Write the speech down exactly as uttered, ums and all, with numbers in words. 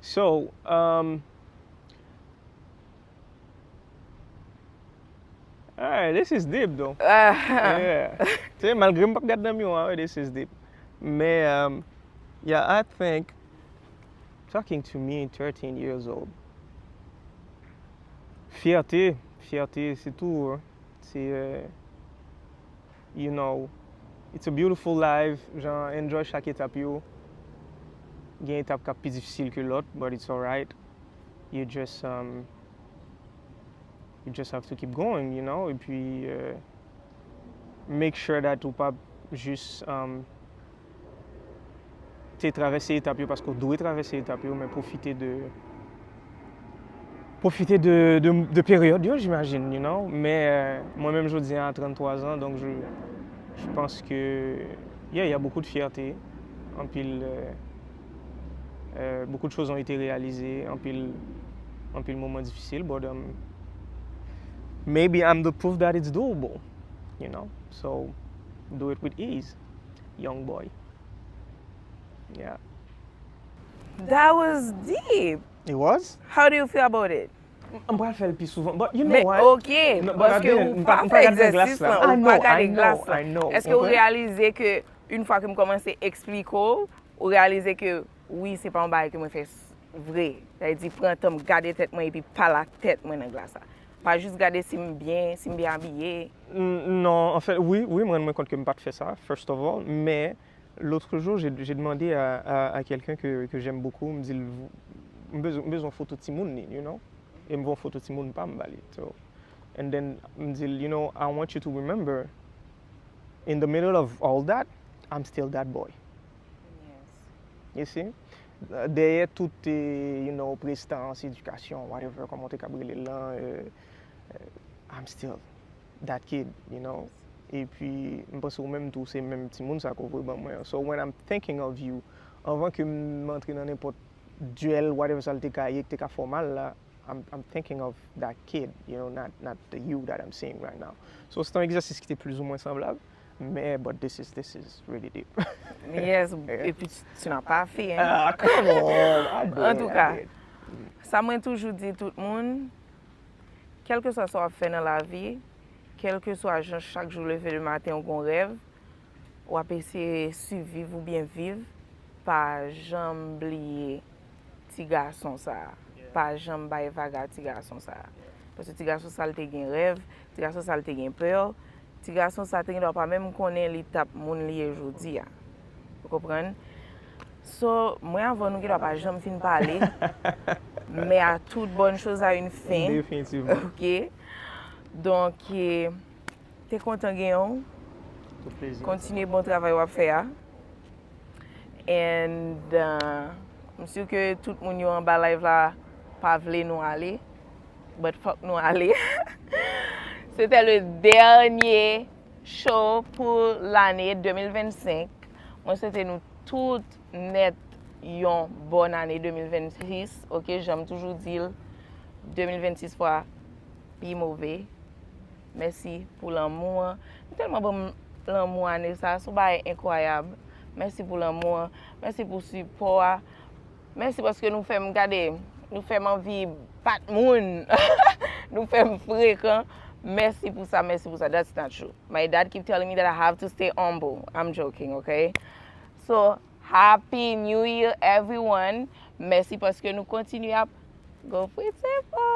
So, um, alright, this is deep though. Yeah. Se malgre m p ap gad nan miwa, this is deep. Men, um, yeah, I think talking to me thirteen years old. Fyète, fyète, se tou, se, euh, you know, it's a beautiful life, jan enjoy chak etap yo. Gen etap k ap pi difisil ke lòt, but it's alright. You just, um, you just have to keep going, you know, epi, euh, make sure that ou pa jis, um, te travèse etap yo paske w dwe travèse etap yo, men pwofite de, pwofite de, de, de peryòd yo, j'imagine, you know. Men, euh, mwen menm jodi a trannntwa zan, donc je, je pense que, yeah, il y a beaucoup de fierté, anpil, euh, euh, beaucoup de choses ont été réalisées, anpil, anpil moman difisil, but, um, maybe I'm the proof that it's doable, you know. So do it with ease, young boy. Yeah. That was deep. It was? How do you feel about it? M pral fè l pi souvan. But you know Men what? Ok, No, but paske again, ou m pa pa- m fè pa gade nan glas egzèsis la. lan, I ou know, pa I gade know, glas lan. I know. Èske ou Ok? Reyalize ke yon fwa ke m kòmanse eksplike w, ou reyalize ke wi, se pa yon bagay ke mwen fè s- vre. Sa vle di, pran tan m gade tèt mwen epi pale ak tèt mwen nan glas la. Pa jis gade si m byen, si m byen abiye. N- Non, anfèt, wi, wi, m rann mwen kont ke m pa t fè sa, first of all, men l'autre jour, j'ai j'ai demandé à, à, à quelqu'un que, que j'aime beaucoup, m di l, m bezwen, m bezwen foto timoun li, you know? E m voye yon foto timoun pa m ba li. So, and then, m di l, you know, I want you to remember, in the middle of all that, I'm still that boy. You see? Dèyè tout, eh, you know, prestans, edikasyon, whatever, kòman w te kab rele l lan, eh, eh, I'm still that kid, you know. Epi, m panse ou menm tou, se menm timoun sa ke w voye ban mwen an. So when I'm thinking of you, anvan ke m antre nan nenpòt dyèl, whatever sa l te ka ye, ki te ka fè w mal la, I'm, I'm thinking of that kid, you know, not, not the you that I'm seeing right now. So se te yon egzèsis ki te plizoumwen sanblab, men, but this is, this is really deep. Yes, epi tu, tu n'as pas fait, hein. Ah, come on, I did, Antouka, I did. Sa mwen toujou di tout moun, kèlkeswa sa w ap fè nan lavi, kèlkeswa jan chak jou leve le maten ou gon rèv, w ap eseye siviv oubyen viv, pa janm bliye ti gason sa a. Pa janm bay vaga ti gason sa a. Paske ti gason sa a, l te gen rèv, ti gason sa a, l te gen pè, ti gason sa a te gendwa pa menm konnen li t ap moun li ye jodi a. Ou konprann? So, mwen avè w nou gendwa pa janm fin pale, men à toute bonne chose a une fin. Definitivman. Ok. Donk, eh, te kontan genyen w. Tout plezi. Kontinye bon travay w ap fè a. And, uh, m si ke tout moun yo anba live la pa vle nou ale. But fòk nou ale. Se te le dènye show pou lane de mil vennsenk. Mwen swete nou tout nèt yon bòn ane de mil vennsis, ok, jan m toujou di l, de mil vennsis fwa pi move. Mèsi pou lanmou an. Nou tèlman ban m lanmou ane sa, se yon bagay enkwayab. Mèsi pou lanmou an. Mèsi pou sipò a. Mèsi paske nou fè m gade, nou fè m anvi bat moun. Nou fè m frekan. Mèsi pou sa, mèsi pou sa. That's not true. My dad keep telling me that I have to stay humble. I'm joking, ok? So, Happy New Year, everyone. Mèsi paske nou kontinye ap go frite fò.